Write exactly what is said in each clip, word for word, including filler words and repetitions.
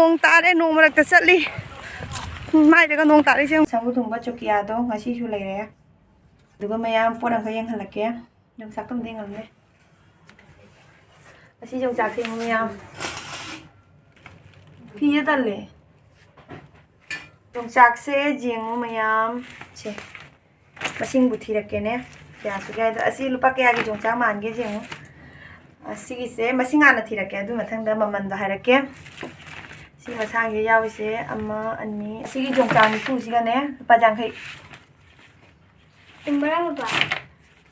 ꯅꯣꯡ ꯇꯥꯔꯦ, ꯅꯣꯡ ꯃꯔꯛꯇ ꯆꯠꯂꯤ꯫ ꯃꯥꯏꯗꯒ ꯅꯣꯡ ꯇꯥꯔꯤꯁꯦ ꯌꯦꯡꯉꯨ꯫ ꯁꯥꯃꯨ ꯊꯣꯡꯕ ꯆꯨꯀꯤꯌꯥꯗꯣ ꯉꯁꯤꯁꯨ ꯂꯩꯔꯦ꯫ ꯑꯗꯨꯒ ꯃꯌꯥꯝ ꯄꯣꯠ ꯑꯃꯈꯛ ꯌꯦꯡꯍꯜꯂꯛꯀꯦ꯫ ꯌꯣꯡꯆꯥꯛꯇꯣ ꯑꯝꯇ ꯌꯦꯡꯍꯜꯂꯨꯅꯦ꯫ ꯑꯁꯤ ꯌꯣꯡꯆꯥꯛꯁꯦ ꯌꯦꯡꯉꯨ ꯃꯌꯥꯝ꯫ ꯐꯤꯗ ꯇꯜꯂꯦ꯫ ꯌꯣꯡꯆꯥꯛꯁꯦ ꯌꯦꯡꯉꯨ ꯃꯌꯥꯝ꯫ ꯁꯦ꯫ ꯃꯁꯤꯡꯕꯨ ꯊꯤꯔꯛꯀꯦꯅꯦ꯫ ꯀꯌꯥ ꯁꯨꯒꯦ ꯍꯥꯏꯗꯣ꯫ ꯑꯁꯤ ꯂꯨꯄꯥ ꯀꯌꯥꯒꯤ ꯌꯣꯡꯆꯥꯛ ꯃꯥꯟꯒꯦ ꯌꯦꯡꯉꯨ꯫ ꯑꯁꯤꯒꯤꯁꯦ ꯃꯁꯤꯡ ꯍꯥꯟꯅ ꯊꯤꯔꯛꯀꯦ, ꯑꯗꯨ ꯃꯊꯪꯗ ꯃꯃꯟꯗꯣ ꯍꯥꯏꯔꯛꯀꯦ꯫ ꯁꯤ ꯃꯁꯥꯡꯁꯤꯗ ꯌꯥꯎꯔꯤꯁꯦ ꯑꯃ, ꯑꯅꯤ, ꯑꯁꯤꯒꯤ ꯌꯣꯡꯆꯥꯛ ꯅꯤꯐꯨꯁꯤꯒꯅꯦ ꯂꯨꯄꯥ ꯌꯥꯡꯈꯩ꯫ ꯆꯨꯝꯕ꯭ꯔꯥ, ꯕꯕꯥ?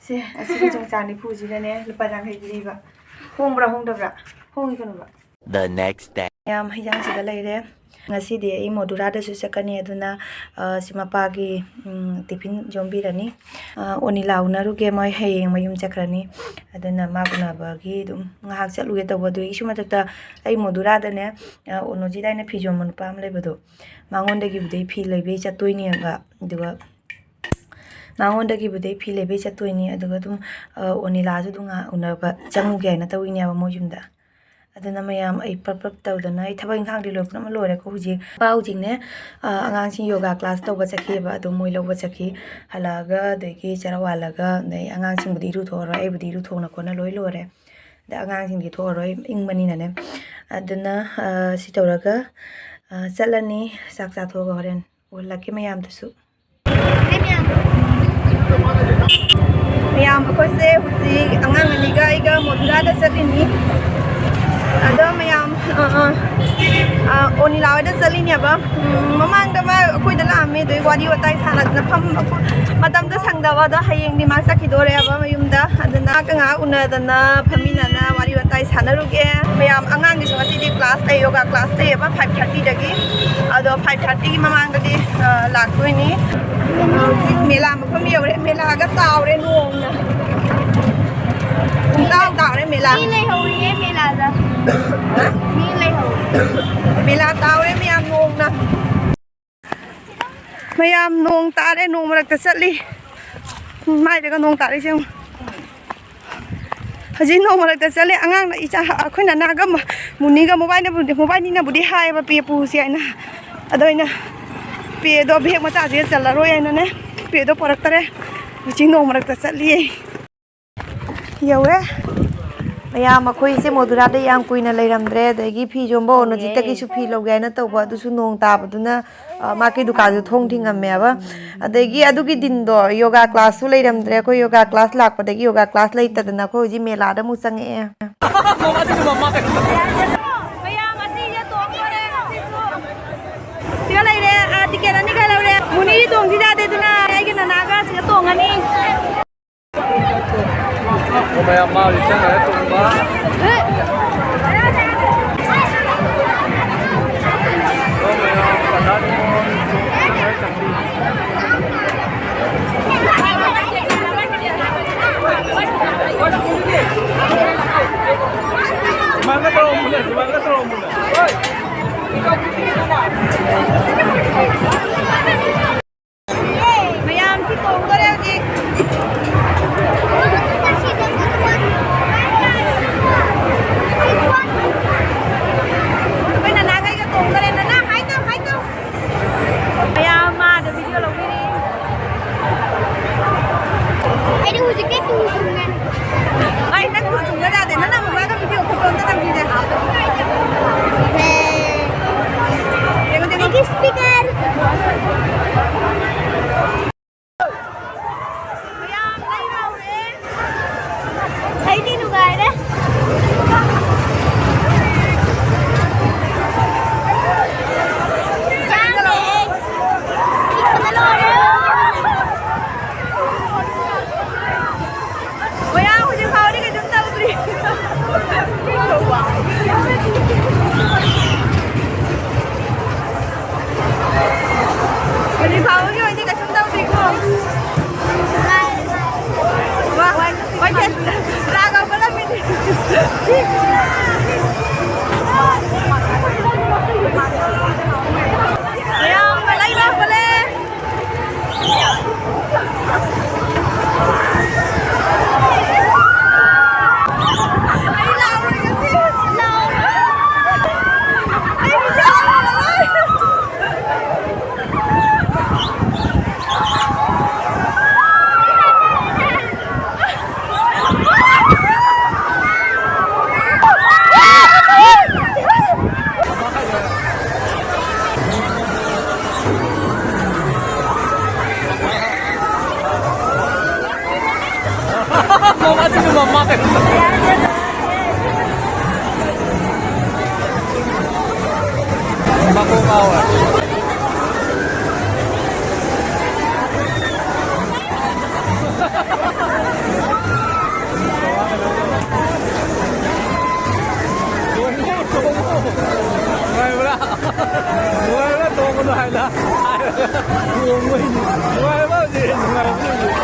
ꯁꯦ, ꯑꯁꯤꯒꯤ ꯌꯣꯡꯆꯥꯛ ꯅꯤꯐꯨꯁꯤꯒꯅꯦ ꯂꯨꯄꯥ ꯌꯥꯡꯈꯩ ꯄꯤꯔꯤꯕ꯫ ꯍꯣꯡꯕ꯭ꯔꯥ ꯍꯣꯡꯗꯕ꯭ꯔꯥ? ꯍꯣꯡꯉꯤ ꯀꯩꯅꯣꯕ꯫ The next day. ꯃꯌꯥꯝ ꯍꯤꯟꯖꯥꯡꯁꯤꯗ ꯂꯩꯔꯦ꯫ ꯉꯁꯤꯗꯤ ꯑꯩ ꯃꯣꯗꯨꯔꯥꯗꯁꯨ ꯆꯠꯀꯅꯤ, ꯑꯗꯨꯅ, ꯑ, ꯁꯤ ꯃꯄꯥꯒꯤ, ꯎꯝ, ꯇꯤꯐꯤꯟ ꯌꯣꯝꯕꯤꯔꯅꯤ꯫ ꯑ, ꯑꯣꯅꯤꯂꯥ ꯎꯅꯔꯨꯒꯦ, ꯃꯣꯏ ꯍꯌꯦꯡ ꯃꯌꯨꯝ ꯆꯠꯈ꯭ꯔꯅꯤ꯫ ꯑꯗꯨꯅ ꯃꯥ ꯎꯅꯕꯒꯤ ꯑꯗꯨꯝ ꯉꯥꯏꯍꯥꯛ ꯆꯠꯂꯨꯒꯦ ꯇꯧꯕ꯫ ꯑꯗꯨꯒꯤꯁꯨ ꯃꯊꯛꯇ ꯑꯩ ꯃꯣꯗꯨꯔꯥꯗꯅꯦ, ꯑ, ꯑꯣꯅꯣꯖꯤꯠ ꯍꯥꯏꯅ ꯐꯤ ꯌꯣꯟꯕ ꯅꯨꯄꯥ ꯑꯃ ꯂꯩꯕꯗꯣ, ꯃꯉꯣꯟꯗꯒꯤꯕꯨꯗꯤ ꯐꯤ ꯂꯩꯕꯩ ꯆꯠꯇꯣꯏꯅꯦꯕ꯫ ꯑꯗꯨꯒ ꯃꯉꯣꯟꯗꯒꯤꯕꯨꯗꯤ ꯐꯤ ꯂꯩꯕꯩ ꯆꯠꯇꯣꯏꯅꯤ꯫ ꯑꯗꯨꯒ ꯑꯗꯨꯝ, ꯑ, ꯑꯣꯅꯤꯂꯥꯁꯨ ꯑꯗꯨꯝ ꯉꯥꯏꯍꯥꯛ ꯎꯅꯕ ꯆꯪꯉꯨꯒꯦ ꯍꯥꯏꯅ ꯇꯧꯔꯤꯅꯦꯕ ꯃꯣꯏ ꯌꯨꯝꯗ꯫ ꯑꯗꯨꯅ ꯃꯌꯥꯝ ꯑꯩ ꯄ꯭ꯔꯞ ꯄ꯭ꯔꯞ ꯇꯧꯗꯅ ꯑꯩ ꯊꯕꯛ ꯏꯪꯈꯥꯡꯗꯤ ꯂꯣꯏ ꯄꯨꯝꯅꯃꯛ ꯂꯣꯏꯔꯦꯀꯣ ꯍꯧꯖꯤꯛ꯫ ꯄꯥ ꯍꯧꯖꯤꯛꯅꯦ, ꯑ, ꯑꯉꯥꯡꯁꯤꯡ ꯌꯣꯒꯥ ꯀ꯭ꯂꯥꯁ ꯇꯧꯕ ꯆꯠꯈꯤꯑꯕ, ꯑꯗꯨ ꯃꯣꯏ ꯂꯧꯕ ꯆꯠꯈꯤ꯫ ꯍꯜꯂꯛꯑꯒ ꯑꯗꯒꯤ ꯆꯔꯥ ꯋꯥꯜꯂꯒ ꯑꯗꯩ ꯑꯉꯥꯡꯁꯤꯡꯕꯨꯗꯤ ꯏꯔꯨꯊꯣꯛꯑꯔꯣꯏ, ꯑꯩꯕꯨꯗꯤ ꯏꯔꯨꯊꯣꯛꯅ ꯈꯣꯠꯅ ꯂꯣꯏ ꯂꯣꯏꯔꯦ꯫ ꯑꯗ ꯑꯉꯥꯡꯁꯤꯡꯗꯤ ꯊꯣꯛꯑꯔꯣꯏ ꯏꯪꯕꯅꯤꯅꯅꯦ꯫ ꯑꯗꯨꯅ, ꯑ, ꯁꯤ ꯇꯧꯔꯒ, ꯑ, ꯆꯠꯂꯅꯤ꯫ ꯆꯥꯛ ꯆꯥꯊꯣꯛꯑꯒ ꯍꯣꯔꯦꯟ ꯎꯍꯜꯂꯛꯀꯦ ꯃꯌꯥꯝꯗꯨꯁꯨ꯫ ꯃꯌꯥꯝ, ꯑꯩꯈꯣꯏꯁꯦ ꯍꯧꯖꯤꯛ ꯑꯉꯥꯡ ꯑꯅꯤꯒ ꯑꯩꯒ ꯃꯣꯗꯨꯔꯥꯗ ꯆꯠꯂꯤꯅꯤ꯫ ꯑꯗꯣ ꯃꯌꯥꯝ, ꯑ, ꯑ, ꯑ, ꯑꯣꯅꯤꯂꯥ ꯍꯣꯏꯗ ꯆꯠꯂꯤꯅꯦꯕ꯫ ꯎꯝ, ꯃꯃꯥꯡꯗ ꯃꯥ ꯑꯩꯈꯣꯏꯗ ꯂꯥꯛꯑꯝꯃꯦ, ꯑꯗꯨꯒꯤ ꯋꯥꯔꯤ ꯋꯥꯇꯥꯏ ꯁꯥꯟꯅꯗꯅ ꯐꯝ-, ꯃꯇꯝꯗꯣ ꯁꯪꯗꯕ꯫ ꯑꯗꯣ ꯍꯌꯦꯡꯗꯤ ꯃꯥ ꯆꯠꯈꯤꯗꯣꯔꯦꯕ ꯃꯌꯨꯝꯗ꯫ ꯑꯗꯨꯅ ꯉꯥꯏꯍꯥꯛ ꯎꯅꯗꯅ ꯐꯝꯃꯤꯟꯅꯅ ꯋꯥꯔꯤ ꯋꯥꯇꯥꯏ ꯁꯥꯟꯅꯔꯨꯒꯦ꯫ ꯃꯌꯥꯝ ꯑꯉꯥꯡꯒꯤꯁꯨ ꯉꯁꯤꯗꯤ ꯀ꯭ꯂꯥꯁ ꯂꯩ, ꯌꯣꯒꯥ ꯀ꯭ꯂꯥꯁ ꯂꯩꯌꯦꯕ ꯐꯥꯏꯚ ꯊꯥꯔꯇꯤꯗꯒꯤ꯫ ꯑꯗꯣ ꯐꯥꯏꯚ ꯊꯥꯔꯇꯤꯒꯤ ꯃꯃꯥꯡꯗꯗꯤ, ꯑ, ꯂꯥꯛꯇꯣꯏꯅꯤ꯫ ꯍꯧꯖꯤꯛ ꯃꯦꯂꯥ ꯃꯐꯝ ꯌꯧꯔꯦ꯫ ꯃꯦꯂꯥꯒ ꯇꯥꯎꯔꯦ ꯅꯣꯡꯅ꯫ ꯄꯨꯡꯇꯥꯎ ꯇꯥꯎꯔꯦ ꯃꯦꯂꯥ꯫ ꯃꯤ ꯂꯩꯍꯧꯔꯤꯌꯦ ꯃꯦꯂꯥꯗ꯫ ꯃꯤ ꯂꯩꯍꯧꯔꯤ꯫ ꯃꯦꯂꯥ ꯇꯥꯎꯔꯦ ꯃꯌꯥꯝ ꯅꯣꯡꯅ꯫ ꯃꯌꯥꯝ ꯅꯣꯡ ꯇꯥꯔꯦ, ꯅꯣꯡ ꯃꯔꯛꯇ ꯆꯠꯂꯤ꯫ ꯃꯥꯏꯗꯒ ꯅꯣꯡ ꯇꯥꯔꯛꯏꯁꯦ ꯌꯦꯡꯉꯨ꯫ ꯍꯧꯖꯤꯛ ꯅꯣꯡ ꯃꯔꯛꯇ ꯆꯠꯂꯤ꯫ ꯑꯉꯥꯡꯅ ꯏꯆꯥ, ꯑꯩꯈꯣꯏ ꯅꯅꯥꯒ ꯃ-, ꯃꯨꯅꯤꯒ ꯃꯣꯕꯥꯏꯅꯕꯨꯗꯤ, ꯃꯣꯕꯥꯏꯅꯤꯅꯕꯨꯗꯤ ꯍꯥꯏꯌꯦꯕ ꯄꯦ ꯄꯨꯁꯦ ꯍꯥꯏꯅ꯫ ꯑꯗꯣ ꯑꯩꯅ ꯄꯦꯗꯣ ꯕꯦꯒ ꯃꯆꯥꯁꯤꯗ ꯆꯜꯂꯔꯣꯏ ꯍꯥꯏꯅꯅꯦ, ꯄꯦꯗꯣ ꯄꯣꯔꯛꯇꯔꯦ꯫ ꯍꯧꯖꯤꯛ ꯅꯣꯡ ꯃꯔꯛꯇ ꯆꯠꯂꯤꯌꯦ꯫ ꯌꯧꯔꯦ꯫ ꯃꯌꯥꯝ, ꯑꯩꯈꯣꯏꯁꯦ ꯃꯣꯗꯨꯔꯥꯗ ꯌꯥꯝ ꯀꯨꯏꯅ ꯂꯩꯔꯝꯗ꯭ꯔꯦ꯫ ꯑꯗꯒꯤ ꯐꯤ ꯌꯣꯟꯕ ꯑꯣꯅꯣꯖꯤꯠꯇꯒꯤꯁꯨ ꯐꯤ ꯂꯧꯒꯦ ꯍꯥꯏꯅ ꯇꯧꯕ, ꯑꯗꯨꯁꯨ ꯅꯣꯡ ꯇꯥꯕꯗꯨꯅ, ꯑ, ꯃꯥꯒꯤ ꯗꯨꯀꯥꯟꯁꯨ ꯊꯣꯡ ꯊꯤꯡꯉꯝꯃꯦꯕ꯫ ꯑꯗꯒꯤ ꯑꯗꯨꯒꯤ ꯗꯤꯟꯗꯣ ꯌꯣꯒꯥ ꯀ꯭ꯂꯥꯁꯁꯨ ꯂꯩꯔꯝꯗ꯭ꯔꯦ꯫ ꯑꯩꯈꯣꯏ ꯌꯣꯒꯥ ꯀ꯭ꯂꯥꯁ ꯂꯥꯛꯄꯗꯒꯤ ꯌꯣꯒꯥ ꯀ꯭ꯂꯥꯁ ꯂꯩꯇꯗꯅ ꯑꯩꯈꯣꯏ ꯍꯧꯖꯤꯛ ꯃꯦꯂꯥꯗ ꯑꯃꯨꯛ ꯆꯪꯉꯛꯑꯦ꯫ ꯃꯌꯥꯝ ꯑꯁꯤꯁꯦ ꯇꯣꯡꯗꯣꯔꯦ ꯉꯁꯤꯁꯨ꯫ ꯁꯤꯒ ꯂꯩꯔꯦ, ꯑ, ꯇꯤꯀꯦꯠ ꯑꯅꯤꯈꯛ ꯂꯧꯔꯦ꯫ ꯃꯨꯅꯤꯗꯤ ꯇꯣꯡꯈꯤ ꯌꯥꯗꯦ, ꯑꯗꯨꯅ ꯑꯩꯒꯤ ꯅꯅꯥꯒ ꯁꯤꯒ ꯇꯣꯡꯉꯅꯤ꯫ ꯑꯣ, ꯃꯌꯥꯝ ꯃꯥ ꯍꯧꯖꯤꯛ ꯆꯪꯈ꯭ꯔꯦ ꯇꯣꯡꯕ꯫ ꯑꯣ, ꯃꯌꯥꯝ ꯄꯇꯥ ꯅꯤꯃꯣꯟ ꯆꯪꯈ꯭ꯔꯦ ꯆꯪꯕꯤ꯫ ꯁꯨꯃꯥꯏꯅ ꯇꯧꯔꯝꯃꯨꯅꯦ, ꯁꯨꯃꯥꯏꯅ ꯇꯧꯔꯝꯃꯨꯅꯦ꯫ ꯃꯌꯥꯝꯁꯤ ꯇꯣꯡꯗꯣꯔꯦ ꯍꯧꯖꯤꯛ꯫ ꯅꯨꯡꯉꯥꯏꯕ꯭ꯔꯥ? ꯅꯨꯡꯉꯥꯏꯕ꯭ꯔꯥ? ꯇꯣꯡꯒꯅꯨ ꯍꯥꯏꯅ ꯇꯣꯡꯕꯩꯅꯤ꯫ ꯅꯨꯡꯉꯥꯏꯕ ꯍꯧꯖꯤꯛ, ꯅꯨꯡꯉꯥꯏꯕ ꯍꯧꯖꯤꯛ꯫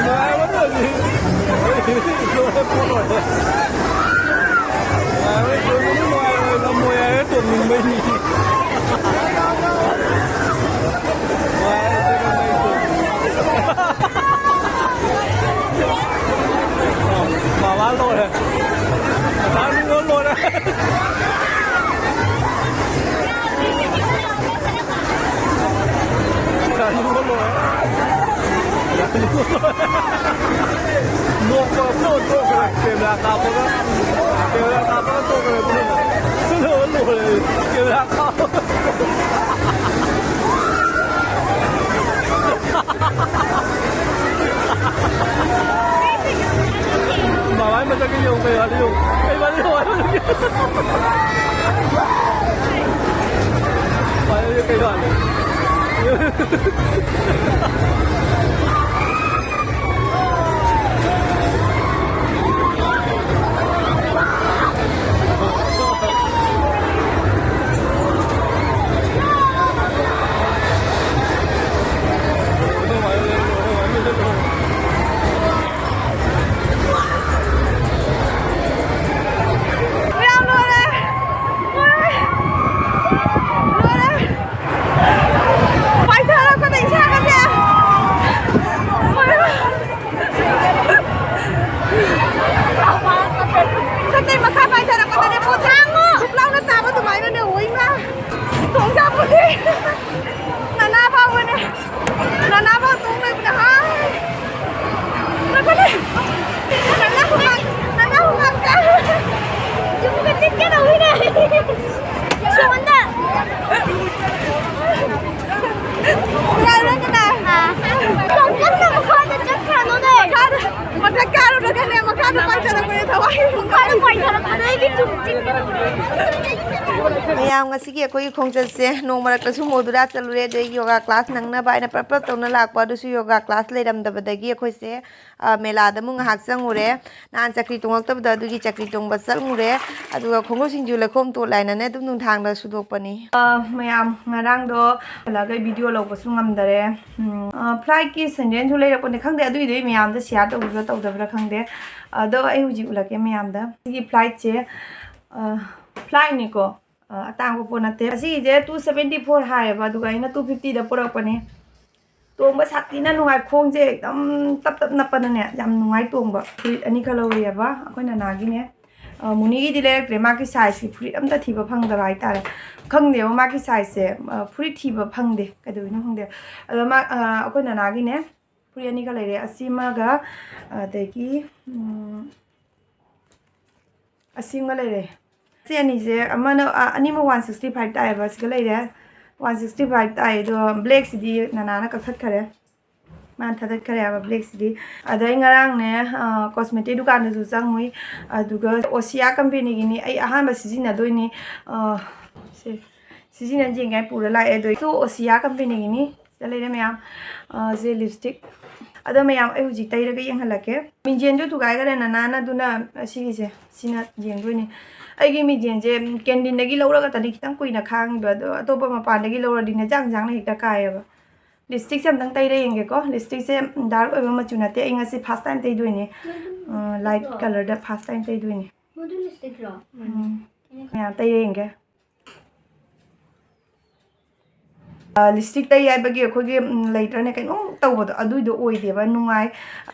ꯅꯨꯡꯉꯥꯏꯕ ꯍꯧꯖꯤꯛ꯫ ꯅꯨꯡꯉꯥꯏꯕ ꯇꯣꯡꯒꯅꯨ, ꯅꯨꯡꯉꯥꯏꯔꯣꯏ, ꯉꯝꯃꯣꯏ ꯍꯥꯏꯔ ꯇꯣꯡꯅꯤꯡꯕꯩꯅꯤ꯫ ꯅꯨꯡꯉꯥꯏꯔꯣꯏ, ꯇꯣꯡꯅꯤꯡꯕꯩꯅꯤ꯫ ꯃꯃꯥ ꯂꯣꯏꯔꯦ꯫ ꯃꯆꯥꯅꯨꯄꯥ ꯂꯣꯏꯔꯦ꯫ ꯃꯆꯥꯅꯨꯄꯥ ꯂꯣꯏꯔꯦ꯫ ꯅꯣꯛꯄ ꯄꯨꯡꯇꯣꯛ ꯇꯣꯛꯈ꯭ꯔꯦ꯫ ꯀꯦꯃꯦꯔꯥ ꯀꯥꯞꯄꯒ, ꯀꯦꯃꯦꯔꯥ ꯀꯥꯞꯄꯒ ꯇꯣꯛꯈ꯭ꯔꯦ꯫ ꯂꯣꯏꯔꯦ, ꯂꯣꯏꯔꯦ꯫ ꯀꯦꯃꯦꯔꯥ ꯀꯥꯞꯄꯒ꯫ ꯃꯃꯥꯏ ꯃꯁꯛꯀ ꯌꯦꯡꯉꯨ ꯀꯩꯅꯣ, ꯑꯗꯨ ꯌꯦꯡꯉꯨ꯫ ꯀꯩꯅꯣ, ꯑꯗꯨ ꯌꯦꯡꯉꯨ꯫ ꯃꯃꯥꯏ ꯃꯁꯛ ꯀꯩꯅꯣ, ꯑꯗꯨ꯫ ꯃꯌꯥꯝ ꯂꯣꯏꯔꯦ꯫ ꯂꯣꯏꯔꯦ꯫ ꯂꯣꯏꯔꯦ꯫ ꯄꯥꯏꯊꯔꯛꯄꯗ ꯏꯁꯥꯒꯁꯦ꯫ ꯂꯣꯏꯔꯦ꯫ ꯈꯪꯗꯦ, ꯃꯈꯥ ꯄꯥꯏꯊꯔꯛꯄꯗꯅꯦ ꯄꯣꯠꯁꯦ ꯙꯨꯞ ꯂꯥꯎꯅ ꯇꯥꯕ ꯑꯗꯨꯃꯥꯏꯅꯅꯦ꯫ ꯑꯣꯏꯃ꯫ ꯇꯣꯡꯖꯥꯄꯣꯠꯇꯦ꯫ ꯅꯅꯥ ꯐꯥꯎꯕꯅꯦ꯫ ꯅꯅꯥ ꯐꯥꯎ ꯇꯣꯡ ꯂꯩꯕꯅꯦ꯫ ꯍꯥꯏ꯫ ꯂꯥꯛꯀꯅꯤ꯫ ꯅꯅꯥ ꯍꯨꯃꯥꯡ, ꯅꯅꯥ ꯍꯨꯃꯥꯡ ꯀꯥꯡ꯫ ꯌꯨꯝꯗ ꯆꯠꯀꯗꯧꯕꯅꯦ꯫ ꯁꯣꯝꯗ꯫ ꯌꯥꯔꯦ, ꯀꯅꯥ? ꯌꯥꯝ ꯀꯟꯅ ꯃꯈꯥꯗ ꯆꯠꯈ꯭ꯔꯅꯨꯅꯦ꯫ ꯃꯈꯥꯗ, ꯃꯊꯛ ꯀꯥꯔꯨꯔꯒꯅꯦ, ꯃꯈꯥꯗ ꯄꯥꯏꯊꯔꯛꯄꯅꯦ ꯊꯋꯥꯏ꯫ ꯃꯈꯥꯗ ꯄꯥꯏꯊꯔꯛꯄꯗ ꯑꯩꯒꯤ ꯆꯨꯝ ꯆꯤꯛꯀꯗꯧꯔꯦ꯫ ꯃꯌꯥꯝ, ꯉꯁꯤꯒꯤ ꯑꯩꯈꯣꯏꯒꯤ ꯈꯣꯡꯆꯠꯁꯦ ꯅꯣꯡ ꯃꯔꯛꯇꯁꯨ ꯃꯣꯗꯨꯔꯥ ꯆꯠꯂꯨꯔꯦ, ꯑꯗꯩ ꯌꯣꯒꯥ ꯀ꯭ꯂꯥꯁ ꯅꯪꯅꯕ ꯍꯥꯏꯅ ꯄ꯭ꯔꯞ ꯄ꯭ꯔꯞ ꯇꯧꯅ ꯂꯥꯛꯄ, ꯑꯗꯨꯁꯨ ꯌꯣꯒꯥ ꯀ꯭ꯂꯥꯁ ꯂꯩꯔꯝꯗꯕꯗꯒꯤ ꯑꯩꯈꯣꯏꯁꯦ, ꯑ, ꯃꯦꯂꯥꯗ ꯑꯃꯨꯛ ꯉꯥꯏꯍꯥꯛ ꯆꯪꯉꯨꯔꯦ꯫ ꯅꯍꯥꯟ ꯆꯀ꯭ꯔꯤ ꯇꯣꯡꯉꯛꯇꯕꯗ ꯑꯗꯨꯒꯤ ꯆꯀ꯭ꯔꯤ ꯇꯣꯡꯕ ꯆꯪꯉꯨꯔꯦ꯫ ꯑꯗꯨꯒ ꯈꯣꯡꯒ꯭ꯔꯨ ꯁꯤꯡꯖꯨ ꯂꯩꯈꯣꯝ ꯇꯣꯠꯂꯦ ꯍꯥꯏꯅꯅꯦ ꯑꯗꯨꯝ ꯅꯨꯡꯗꯥꯡꯗ ꯁꯨꯗꯣꯛꯄꯅꯤ꯫ ꯑ, ꯃꯌꯥꯝ, ꯉꯔꯥꯡꯗꯣ ꯍꯜꯂꯛꯑꯒ ꯑꯩ ꯚꯤꯗꯤꯑꯣ ꯂꯧꯕꯁꯨ ꯉꯝꯗꯔꯦ꯫ ꯎꯝ, ꯑ, ꯐ꯭ꯂꯥꯏꯠꯀꯤ ꯁꯦꯟꯗꯦꯜꯁꯨ ꯂꯩꯔꯛꯄꯅꯦ, ꯈꯪꯗꯦ ꯑꯗꯨꯏꯗꯣ ꯑꯩ ꯃꯌꯥꯝꯗ ꯁꯤꯌꯥꯔ ꯇꯧꯕꯤꯕ꯭ꯔꯥ ꯇꯧꯗꯕ꯭ꯔꯥ ꯈꯪꯗꯦ꯫ ꯑꯗꯣ ꯑꯩ ꯍꯧꯖꯤꯛ ꯎꯠꯂꯛꯀꯦ ꯃꯌꯥꯝꯗ꯫ ꯁꯤꯒꯤ ꯐ꯭ꯂꯥꯏꯠꯁꯦ, ꯑ, ꯐ꯭ꯂꯥꯏꯠꯅꯤꯀꯣ꯫ ꯑ, ꯑꯇꯥꯡꯕ ꯄꯣꯠ ꯅꯠꯇꯦ꯫ ꯑꯁꯤꯒꯤꯁꯦ two seventy four ꯍꯥꯏꯌꯦꯕ, ꯑꯗꯨꯒ ꯑꯩꯅ two fiftyꯗ ꯄꯨꯔꯛꯄꯅꯦ꯫ ꯇꯣꯡꯕ ꯁꯥꯊꯤꯅ ꯅꯨꯡꯉꯥꯏ, ꯈꯣꯡꯁꯦ ꯑꯗꯨꯝ ꯇꯞ ꯇꯞ ꯅꯞꯄꯅꯅꯦ ꯌꯥꯝ ꯅꯨꯡꯉꯥꯏ ꯇꯣꯡꯕ꯫ ꯐꯨꯔꯤꯠ ꯑꯅꯤꯈꯛ ꯂꯧꯔꯤꯑꯕ ꯑꯩꯈꯣꯏ ꯅꯅꯥꯒꯤꯅꯦ꯫ ꯑ, ꯃꯨꯅꯤꯒꯤꯗꯤ ꯂꯩꯔꯛꯇ꯭ꯔꯦ, ꯃꯥꯒꯤ ꯁꯥꯏꯖꯀꯤ ꯐꯨꯔꯤꯠ ꯑꯝꯇ ꯊꯤꯕ ꯐꯪꯗꯕ ꯍꯥꯏꯇꯥꯔꯦ꯫ ꯈꯪꯗꯦꯕ ꯃꯥꯒꯤ ꯁꯥꯏꯖꯁꯦ, ꯑ, ꯐꯨꯔꯤꯠ ꯊꯤꯕ ꯐꯪꯗꯦ, ꯀꯩꯗꯧꯔꯤꯅꯣ ꯈꯪꯗꯦ꯫ ꯑꯗꯣ ꯃꯥ, ꯑ, ꯑꯩꯈꯣꯏ ꯅꯅꯥꯒꯤꯅꯦ ꯐꯨꯔꯤꯠ ꯑꯅꯤꯈꯛ ꯂꯩꯔꯦ, ꯑꯁꯤꯃꯒ ꯑꯗꯒꯤ, ꯎꯝ, ꯑꯁꯤꯃꯒ ꯂꯩꯔꯦ꯫ ꯁꯤ ꯑꯅꯤꯁꯦ ꯑꯃꯅ, ꯑ, ꯑꯅꯤꯃꯛ one sixty five ꯇꯥꯏꯌꯦꯕ꯫ ꯁꯤꯒ ꯂꯩꯔꯦ, one sixty five ꯇꯥꯏ꯫ ꯑꯗꯣ ꯕ꯭ꯂꯦꯛꯁꯤꯗꯤ ꯅꯅꯥꯅ ꯀꯛꯊꯠꯈꯔꯦ, ꯃꯥꯅ ꯊꯥꯗꯠꯈꯔꯦ ꯍꯥꯏꯕ ꯕ꯭ꯂꯦꯛꯁꯤꯗꯤ꯫ ꯑꯗꯩ ꯉꯔꯥꯡꯅꯦ, ꯑ, ꯀꯣꯁꯃꯦꯇꯤꯛ ꯗꯨꯀꯥꯟꯗꯁꯨ ꯆꯪꯉꯨꯏ, ꯑꯗꯨꯒ ꯑꯣꯁꯤꯌꯥ ꯀꯝꯄꯦꯅꯤꯒꯤꯅꯤ ꯑꯩ ꯑꯍꯥꯟꯕ ꯁꯤꯖꯤꯟꯅꯗꯣꯏꯅꯤ꯫ ꯑ, ꯁꯦ, ꯁꯤꯖꯤꯟꯅ ꯌꯦꯡꯒꯦ ꯍꯥꯏꯅ ꯄꯨꯔ ꯂꯥꯛꯑꯦ꯫ ꯑꯗꯣ ꯁꯤ ꯑꯣꯁꯤꯌꯥ ꯀꯝꯄꯦꯅꯤꯒꯤꯅꯤ꯫ ꯁꯤꯗ ꯂꯩꯔꯦ ꯃꯌꯥꯝ꯫ ꯑ, ꯁꯤ ꯂꯤꯞꯁꯇꯤꯛ꯫ ꯑꯗꯣ ꯃꯌꯥꯝ, ꯑꯩ ꯍꯧꯖꯤꯛ ꯇꯩꯔꯒ ꯌꯦꯡꯍꯜꯂꯛꯀꯦ꯫ ꯃꯤꯡꯖꯦꯜꯁꯨ ꯊꯨꯒꯥꯏꯈꯔꯦ ꯅꯅꯥꯅ, ꯑꯗꯨꯅ ꯑꯁꯤꯒꯤꯁꯦ, ꯁꯤꯅ ꯌꯦꯡꯗꯣꯏꯅꯤ꯫ ꯑꯩꯒꯤ ꯃꯤꯡꯖꯦꯜꯁꯦ ꯀꯦꯟꯗꯤꯟꯗꯒꯤ ꯂꯧꯔꯒꯇꯅꯤ ꯈꯤꯇꯪ ꯀꯨꯏꯅ ꯈꯥꯡꯉꯤꯕ, ꯑꯗꯣ ꯑꯇꯣꯞꯄ ꯃꯄꯥꯟꯗꯒꯤ ꯂꯧꯔꯗꯤꯅꯦ ꯖꯥꯡ ꯖꯥꯡꯅ ꯍꯦꯛꯇ ꯀꯥꯏꯌꯦꯕ꯫ ꯂꯤꯞꯁꯇꯤꯛꯁꯦ ꯑꯝꯇꯪ ꯇꯩꯔ ꯌꯦꯡꯒꯦꯀꯣ꯫ ꯂꯤꯞꯁꯇꯤꯛꯁꯦ ꯗꯥꯔꯛ ꯑꯣꯏꯕ ꯃꯆꯨ ꯅꯠꯇꯦ, ꯑꯩ ꯉꯁꯤ ꯐꯥꯔꯁ ꯇꯥꯏꯝ ꯇꯩꯗꯣꯏꯅꯦ꯫ ꯑ, ꯂꯥꯏꯠ ꯀꯂꯔꯗ ꯐꯥꯔꯁ ꯇꯥꯏꯝ ꯇꯩꯗꯣꯏꯅꯦ꯫ ꯃꯗꯨ ꯂꯤꯞꯁꯇꯤꯛꯂꯣ? ꯎꯝ꯫ ꯃꯌꯥꯝ ꯇꯩꯔ ꯌꯦꯡꯒꯦ꯫ ꯑ, ꯂꯤꯞꯁꯇꯤꯛ ꯇꯩ ꯍꯥꯏꯕꯒꯤ ꯑꯩꯈꯣꯏꯒꯤ, ꯎꯝ, ꯂꯩꯇ꯭ꯔꯅꯦ ꯀꯩꯅꯣꯝ ꯇꯧꯕꯗꯣ, ꯑꯗꯨꯏꯗꯣ ꯑꯣꯏꯗꯦꯕ, ꯅꯨꯡꯉꯥꯏ꯫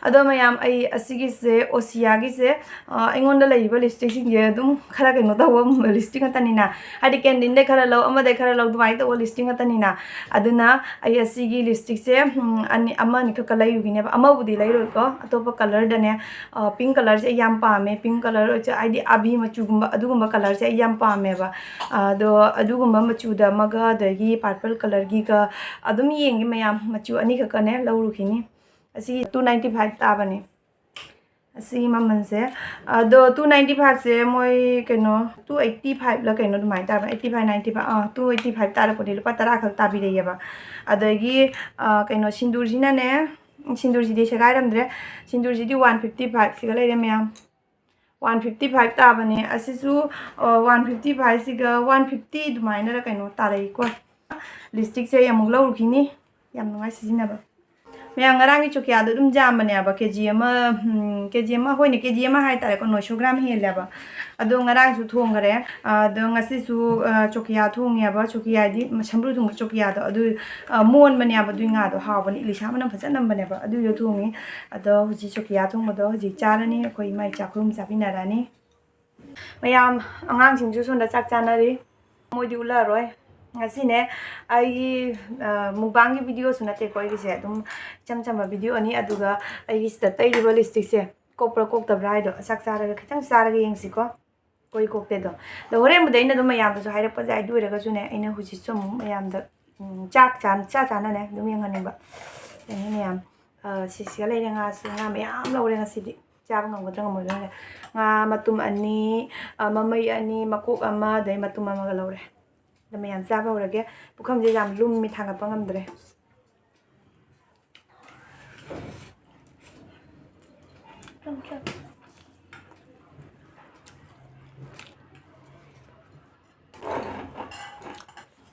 ꯑꯗꯣ ꯃꯌꯥꯝ, ꯑꯩ ꯑꯁꯤꯒꯤꯁꯦ, ꯑꯣꯁꯤꯌꯥꯒꯤꯁꯦ, ꯑ, ꯑꯩꯉꯣꯟꯗ ꯂꯩꯔꯤꯕ ꯂꯤꯞꯁꯇꯤꯛꯁꯤꯡꯁꯦ ꯑꯗꯨꯝ ꯈꯔ ꯀꯩꯅꯣ ꯇꯧꯕ ꯂꯤꯞꯁꯇꯤꯛ ꯉꯥꯛꯇꯅꯤꯅ, ꯍꯥꯏꯗꯤ ꯀꯦꯟꯗꯤꯟꯗꯩ ꯈꯔ ꯂꯧ, ꯑꯃꯗꯩ ꯈꯔ ꯂꯧ, ꯑꯗꯨꯃꯥꯏꯅ ꯇꯧꯕ ꯂꯤꯞꯁꯇꯤꯛ ꯉꯥꯛꯇꯅꯤꯅ꯫ ꯑꯗꯨꯅ ꯑꯩ ꯑꯁꯤꯒꯤ ꯂꯤꯞꯁꯇꯤꯛꯁꯦ, ꯎꯝ, ꯑꯅꯤ, ꯑꯃ ꯑꯅꯤꯈꯛꯀ ꯂꯩꯔꯨꯒꯤꯅꯦꯕ, ꯑꯃꯕꯨꯗꯤ ꯂꯩꯔꯣꯏꯀꯣ, ꯑꯇꯣꯞꯄ ꯀꯂꯔꯗꯅꯦ, ꯑ, ꯄꯤꯡ ꯀꯂꯔꯁꯦ ꯑꯩ ꯌꯥꯝ ꯄꯥꯝꯃꯦ꯫ ꯄꯤꯡ ꯀꯂꯔ ꯑꯣꯏꯔꯁꯨ, ꯍꯥꯏꯗꯤ ꯑꯕꯤ ꯃꯆꯨꯒꯨꯝꯕ, ꯑꯗꯨꯒꯨꯝꯕ ꯀꯂꯔꯁꯦ ꯑꯩ ꯌꯥꯝ ꯄꯥꯝꯃꯦꯕ꯫ ꯑꯗꯣ ꯑꯗꯨꯒꯨꯝꯕ ꯃꯆꯨꯗ ꯑꯃꯒ, ꯑꯗꯒꯤ ꯄꯔꯄꯜ ꯀꯂꯔꯒꯤꯒ ꯑꯗꯨꯝ ꯌꯦꯡꯒꯦ ꯃꯌꯥꯝ꯫ ꯃꯆꯨ ꯑꯅꯤꯈꯛꯀꯅꯦ ꯂꯧꯔꯨꯈꯤꯅꯤ꯫ ꯑꯁꯤ two ninety five ꯇꯥꯕꯅꯦ꯫ ꯑꯁꯤꯒꯤ ꯃꯃꯜꯁꯦ, ꯑꯗꯣ two ninety five ꯁꯦ ꯃꯣꯏ ꯀꯩꯅꯣ two eighty five ꯂ ꯀꯩꯅꯣ ꯑꯗꯨꯃꯥꯏꯅ ꯇꯥꯕ, eighty five ninety five, ꯑꯥ, two eighty five ꯇꯥꯔꯛꯄꯅꯦ, ꯂꯨꯄꯥ ꯇꯔꯥ ꯈꯛ ꯇꯥꯕꯤꯔꯛꯑꯦꯕ꯫ ꯑꯗꯒꯤ, ꯑꯥ, ꯀꯩꯅꯣ ꯁꯤꯟꯗꯨꯔꯁꯤꯅꯅꯦ, ꯁꯤꯟꯗꯨꯔꯁꯤꯗꯤ ꯁꯦꯒꯥꯏꯔꯝꯗ꯭ꯔꯦ, ꯁꯤꯟꯗꯨꯔꯁꯤꯗꯤ one fifty five ꯁꯤꯒ ꯂꯩꯔꯦ ꯃꯌꯥꯝ, one fifty five ꯇꯥꯕꯅꯦ꯫ ꯑꯁꯤꯁꯨ, ꯑ, one fifty five ꯁꯤꯒ one fifty ꯑꯗꯨꯃꯥꯏꯅꯔ ꯀꯩꯅꯣ ꯇꯥꯔꯛꯏꯀꯣ꯫ ꯂꯤꯞꯁꯇꯤꯛꯁꯦ ꯑꯩ ꯑꯃꯨꯛ ꯂꯧꯔꯨꯈꯤꯅꯤ, ꯌꯥꯝ ꯅꯨꯡꯉꯥꯏ ꯁꯤꯖꯤꯟꯅꯕ꯫ ꯃꯌꯥꯝ, ꯉꯔꯥꯡꯒꯤ ꯆꯣꯀꯤꯌꯥꯗꯣ ꯑꯗꯨꯝ ꯌꯥꯝꯕꯅꯦꯕ, ꯀꯦ ꯖꯤ ꯑꯃ, ꯎꯝ, ꯀꯦ ꯖꯤ ꯑꯃ, ꯍꯣꯏꯅꯦ, ꯀꯦ ꯖꯤ ꯑꯃ ꯍꯥꯏꯇꯥꯔꯦꯀꯣ, ꯅꯣꯏꯁꯣ ꯒ꯭ꯔꯥꯝ ꯍꯦꯜꯂꯦꯕ꯫ ꯑꯗꯣ ꯉꯔꯥꯡꯁꯨ ꯊꯣꯡꯈꯔꯦ, ꯑꯗꯣ ꯉꯁꯤꯁꯨ, ꯑ, ꯆꯣꯀꯤꯌꯥ ꯊꯣꯡꯉꯦꯕ, ꯆꯣꯀꯤꯌꯥ ꯍꯥꯏꯗꯤ ꯁꯝꯕ꯭ꯔꯨ ꯊꯣꯡꯕ ꯆꯣꯀꯤꯌꯥꯗꯣ, ꯑꯗꯨ, ꯑ, ꯃꯣꯟꯕꯅꯦꯕ, ꯑꯗꯨꯏ ꯉꯥꯗꯣ ꯍꯥꯎꯕꯅꯦ, ꯏꯂꯤꯁꯥ ꯃꯅꯝ ꯐꯖꯅ ꯅꯝꯕꯅꯦꯕ, ꯑꯗꯨꯏꯗꯣ ꯊꯣꯡꯉꯤ꯫ ꯑꯗꯣ ꯍꯧꯖꯤꯛ ꯆꯣꯀꯤꯌꯥ ꯊꯣꯡꯕꯗꯣ ꯍꯧꯖꯤꯛ ꯆꯥꯔꯅꯤ, ꯑꯩꯈꯣꯏ ꯏꯃꯥ ꯏꯆꯥ ꯑꯩꯈꯣꯏ ꯑꯍꯨꯝ ꯆꯥꯃꯤꯟꯅꯔꯅꯤ꯫ ꯃꯌꯥꯝ, ꯑꯉꯥꯡꯁꯤꯡꯁꯨ ꯁꯣꯝꯗ ꯆꯥꯛ ꯆꯥꯅꯔꯤ, ꯃꯣꯏꯗꯤ ꯎꯠꯂꯔꯣꯏ꯫ ꯉꯁꯤꯅꯦ ꯑꯩꯒꯤ, ꯑ, ꯃꯨꯛꯕꯥꯡꯒꯤ ꯚꯤꯗꯤꯑꯣꯁꯨ ꯅꯠꯇꯦꯀꯣ ꯑꯩꯒꯤꯁꯦ, ꯑꯗꯨꯝ ꯏꯆꯝ ꯆꯝꯕ ꯚꯤꯗꯤꯑꯣꯅꯤ꯫ ꯑꯗꯨꯒ ꯑꯩꯒꯤ ꯁꯤꯗ ꯇꯩꯔꯤꯕ ꯂꯤꯞꯁꯇꯤꯛꯁꯦ ꯀꯣꯛꯄ꯭ꯔꯥ ꯀꯣꯛꯇꯕ꯭ꯔꯥ ꯍꯥꯏꯗꯣ ꯆꯥꯛ ꯆꯥꯔꯒ, ꯈꯤꯇꯪ ꯆꯥꯔꯒ ꯌꯦꯡꯁꯤꯀꯣ꯫ ꯀꯣꯏ ꯀꯣꯛꯇꯦ ꯑꯗꯣ꯫ ꯑꯗꯣ ꯍꯣꯔꯦꯟꯕꯨꯗꯤ ꯑꯩꯅ ꯑꯗꯨꯝ ꯃꯌꯥꯝꯗꯁꯨ ꯍꯥꯏꯔꯛꯄꯁꯦ, ꯑꯗꯨ ꯑꯣꯏꯔꯒꯁꯨꯅꯦ, ꯑꯩꯅ ꯍꯧꯖꯤꯛꯁꯨ ꯑꯃꯨꯛ ꯃꯌꯥꯝꯗ, ꯎꯝ, ꯆꯥꯛ ꯆꯥ-, ꯆꯥ ꯆꯥꯅꯅꯦ ꯑꯗꯨꯝ ꯌꯦꯡꯍꯟꯅꯤꯡꯕ꯫ ꯑꯗꯒꯤ ꯃꯌꯥꯝ, ꯑ, ꯁꯤꯁꯤꯒ ꯂꯩꯔꯦ, ꯉꯥꯁꯨ, ꯉꯥ ꯃꯌꯥꯝ ꯂꯧꯔꯦ ꯉꯁꯤꯗꯤ꯫ ꯆꯥꯕ ꯉꯝꯒꯗ꯭ꯔꯥ ꯉꯝꯃꯣꯏꯗ꯭ꯔꯥ ꯈꯪꯗꯦ꯫ ꯉꯥ ꯃꯇꯨꯝ ꯑꯅꯤ, ꯑ, ꯃꯃꯩ ꯑꯅꯤ, ꯃꯀꯣꯛ ꯑꯃ, ꯑꯗꯩ ꯃꯇꯨꯝ ꯑꯃꯒ ꯂꯧꯔꯦ꯫ ꯑꯗꯣ ꯃꯌꯥꯝ ꯆꯥꯕ ꯍꯧꯔꯒꯦ꯫ ꯄꯨꯈꯝꯁꯦ ꯌꯥꯝ ꯂꯨꯝꯃꯤ, ꯊꯥꯡꯒꯠꯄ ꯉꯝꯗ꯭ꯔꯦ꯫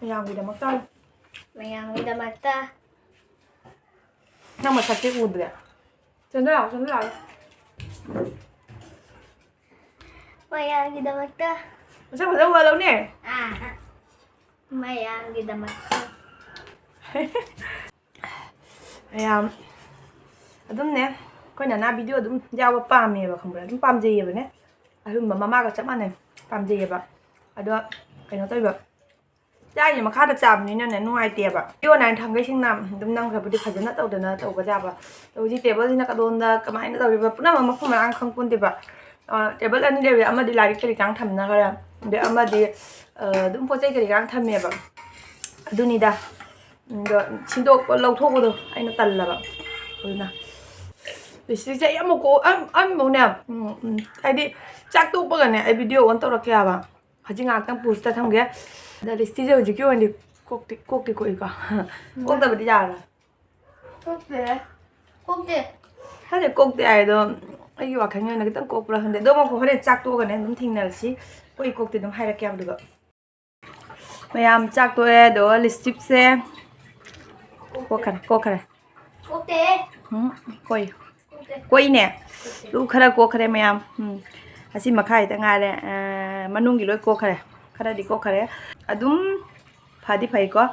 ꯃꯌꯥꯝꯒꯤꯗꯃꯛꯇ꯫ ꯃꯌꯥꯝꯒꯤꯗꯃꯛꯇ꯫ ꯅꯪ ꯃꯁꯛꯇꯤ ꯎꯗ꯭ꯔꯦ꯫ ꯆꯪꯁꯤꯜꯂꯛꯑꯣ, ꯆꯪꯁꯤꯜꯂꯛꯑꯣ꯫ ꯃꯌꯥꯝꯒꯤꯗꯃꯛꯇ꯫ ꯃꯁꯛ ꯐꯖꯕ ꯎꯍꯜꯂꯧꯅꯦ꯫ ꯑꯥ꯫ ꯃꯌꯥꯝꯒꯤꯗꯃꯛꯇ꯫ ꯃꯌꯥꯝ, ꯑꯗꯨꯝꯅꯦ, ꯑꯩꯈꯣꯏ ꯅꯅꯥ ꯚꯤꯗꯤꯑꯣ ꯑꯗꯨꯝ ꯌꯥꯎꯕ ꯄꯥꯝꯃꯦꯕ, ꯈꯪꯕ꯭ꯔꯥ? ꯑꯗꯨꯝ ꯄꯥꯝꯖꯩꯌꯦꯕꯅꯦ꯫ ꯑꯗꯨꯝꯕ ꯃꯃꯥꯒ ꯆꯞ ꯃꯥꯟꯅꯩ, ꯄꯥꯝꯖꯩꯌꯦꯕ꯫ ꯑꯗꯣ ꯀꯩꯅꯣ ꯇꯧꯕ, ꯆꯥꯔꯤꯁꯦ ꯃꯈꯥꯗ ꯆꯥꯕꯅꯤꯅꯅꯦ ꯅꯨꯡꯉꯥꯏꯇꯦꯕ꯫ ꯚꯤꯗꯤꯑꯣ ꯅꯥꯏꯟ ꯊꯥꯡꯒꯩ ꯁꯦꯡꯅ ꯑꯗꯨꯝ ꯅꯝꯈ꯭ꯔꯕꯨꯗꯤ ꯐꯖꯅ ꯇꯧꯗꯅ ꯇꯧꯕ ꯌꯥꯕ꯫ ꯑꯗꯣ ꯍꯧꯖꯤꯛ ꯇꯦꯕꯜꯁꯤꯅ ꯀꯗꯣꯝꯗ ꯀꯃꯥꯏꯅ ꯇꯧꯔꯤꯕ, ꯄꯨꯝꯅꯃꯛ ꯃꯐꯝ ꯃꯔꯥꯡ ꯈꯪꯄꯣꯟꯇꯦꯕ꯫ ꯑ, ꯇꯦꯕꯜ ꯑꯅꯤ ꯂꯩꯕꯗ ꯑꯃꯗꯤ ꯂꯥꯏꯔꯤꯛ ꯀꯔꯤ ꯀꯔꯥꯡ ꯊꯝꯅꯈ꯭ꯔꯦ, ꯑꯗꯩ ꯑꯃꯗꯤ, ꯑ, ꯑꯗꯨꯝ ꯄꯣꯠ ꯆꯩ ꯀꯔꯤ ꯀꯔꯥꯡ ꯊꯝꯃꯦꯕ꯫ ꯑꯗꯨꯅꯤꯗ꯫ ꯑꯗꯣ ꯁꯤꯟꯗꯣꯛꯄ, ꯂꯧꯊꯣꯛꯄꯗꯣ ꯑꯩꯅ ꯇꯜꯂꯕ꯫ ꯑꯗꯨꯅ ꯂꯤꯞꯁꯇꯤꯛꯁꯦ ꯑꯩ ꯑꯃꯨꯛ ꯀꯣꯛ ꯑꯝ- ꯑꯃꯨꯛꯅꯦ, ꯎꯝ, ꯎꯝ, ꯍꯥꯏꯗꯤ ꯆꯥꯛ ꯇꯣꯛꯄꯒꯅꯦ ꯑꯩ ꯚꯤꯗꯤꯑꯣ ꯑꯣꯟ ꯇꯧꯔꯛꯀꯦ ꯍꯥꯏꯕ꯫ ꯍꯧꯖꯤꯛ ꯉꯥꯏꯍꯥꯛꯇꯪ ꯄꯣꯁꯇ ꯊꯝꯒꯦ꯫ ꯑꯗ ꯂꯤꯞꯁꯇꯤꯛꯁꯦ ꯍꯧꯖꯤꯛꯀꯤ ꯑꯣꯏꯅꯗꯤ ꯀꯣꯛꯇꯤ ꯀꯣꯛꯇꯤ ꯀꯣꯛꯏꯀꯣ꯫ ꯀꯣꯛꯇꯕꯗꯤ ꯌꯥꯔꯣꯏ꯫ ꯀꯣꯛꯇꯦ꯫ ꯀꯣꯛꯇꯦ꯫ ꯈꯪꯗꯦ, ꯀꯣꯛꯇꯦ ꯍꯥꯏꯗꯣ ꯑꯩꯒꯤ ꯋꯥꯈꯜꯒꯤ ꯑꯣꯏꯅ ꯈꯤꯇꯪ ꯀꯣꯛꯄ꯭ꯔꯥ ꯈꯪꯗꯦ꯫ ꯑꯗꯣ ꯑꯃꯨꯛ ꯍꯣꯔꯦꯟ ꯆꯥꯛ ꯇꯣꯛꯑꯒꯅꯦ ꯑꯗꯨꯝ ꯊꯦꯡꯅꯔꯁꯤ꯫ ꯀꯣꯛꯏ ꯀꯣꯛꯇꯦ ꯑꯗꯨꯝ ꯍꯥꯏꯔꯛꯀꯦ ꯑꯗꯨꯒ꯫ ꯃꯌꯥꯝ ꯆꯥꯛ ꯇꯣꯛꯑꯦ ꯑꯗꯣ ꯂꯤꯞꯁꯇꯤꯛꯁꯦ ꯀꯣꯛꯈꯔꯦ, ꯀꯣꯛꯈꯔꯦ꯫ ꯀꯣꯛꯇꯦ꯫ ꯎꯝ, ꯀꯣꯛꯏ꯫ ꯀꯣꯛꯏꯅꯦ꯫ ꯂꯨ ꯈꯔ ꯀꯣꯛꯈ꯭ꯔꯦ ꯃꯌꯥꯝ꯫ ꯎꯝ꯫ ꯑꯁꯤ ꯃꯈꯥꯏꯗ ꯉꯥꯏꯔꯦ꯫ ꯑ, ꯃꯅꯨꯡꯒꯤ ꯂꯣꯏ ꯀꯣꯛꯈ꯭ꯔꯦ꯫ ꯈꯔꯗꯤ ꯀꯣꯛꯈ꯭ꯔꯦ꯫ ꯑꯗꯨꯝ ꯐꯗꯤ ꯐꯩꯀꯣ꯫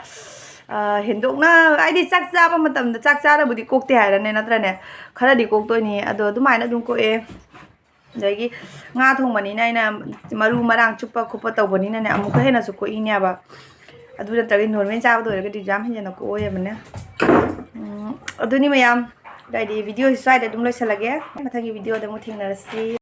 ꯑ, ꯍꯦꯟꯗꯣꯛꯅ ꯍꯥꯏꯗꯤ ꯆꯥꯛ ꯆꯥꯕ ꯃꯇꯝꯗ ꯆꯥꯛ ꯆꯥꯔꯕꯨꯗꯤ ꯀꯣꯛꯇꯦ ꯍꯥꯏꯔꯅꯦ, ꯅꯠꯇ꯭ꯔꯅꯦ? ꯈꯔꯗꯤ ꯀꯣꯛꯇꯣꯏꯅꯤ꯫ ꯑꯗꯣ ꯑꯗꯨꯃꯥꯏꯅ ꯑꯗꯨꯝ ꯀꯣꯛꯑꯦ꯫ ꯑꯗꯒꯤ ꯉꯥ ꯊꯣꯡꯕꯅꯤꯅ ꯑꯩꯅ ꯃꯔꯨ ꯃꯔꯥꯡ ꯆꯨꯞꯄ ꯈꯣꯠꯄ ꯇꯧꯕꯅꯤꯅꯅꯦ, ꯑꯃꯨꯛꯀ ꯍꯦꯟꯅꯁꯨ ꯀꯣꯛꯏꯅꯦꯕ꯫ ꯑꯗꯨ ꯅꯠꯇ꯭ꯔꯒꯗꯤ ꯅꯣꯔꯃꯦꯜ ꯆꯥꯕꯗ ꯑꯣꯏꯔꯒꯗꯤ ꯌꯥꯝ ꯍꯦꯟꯖꯟꯅ ꯀꯣꯛꯑꯣꯏꯕꯅꯦ꯫ ꯎꯝ, ꯑꯗꯨꯅꯤ ꯃꯌꯥꯝ꯫ ꯑꯗꯩꯗꯤ ꯚꯤꯗꯤꯑꯣꯁꯤ ꯁ꯭ꯋꯥꯏꯗ ꯑꯗꯨꯝ ꯂꯣꯏꯁꯤꯜꯂꯒꯦ꯫ ꯃꯊꯪꯒꯤ ꯚꯤꯗꯤꯑꯣꯗ ꯑꯃꯨꯛ ꯊꯦꯡꯅꯔꯁꯤ꯫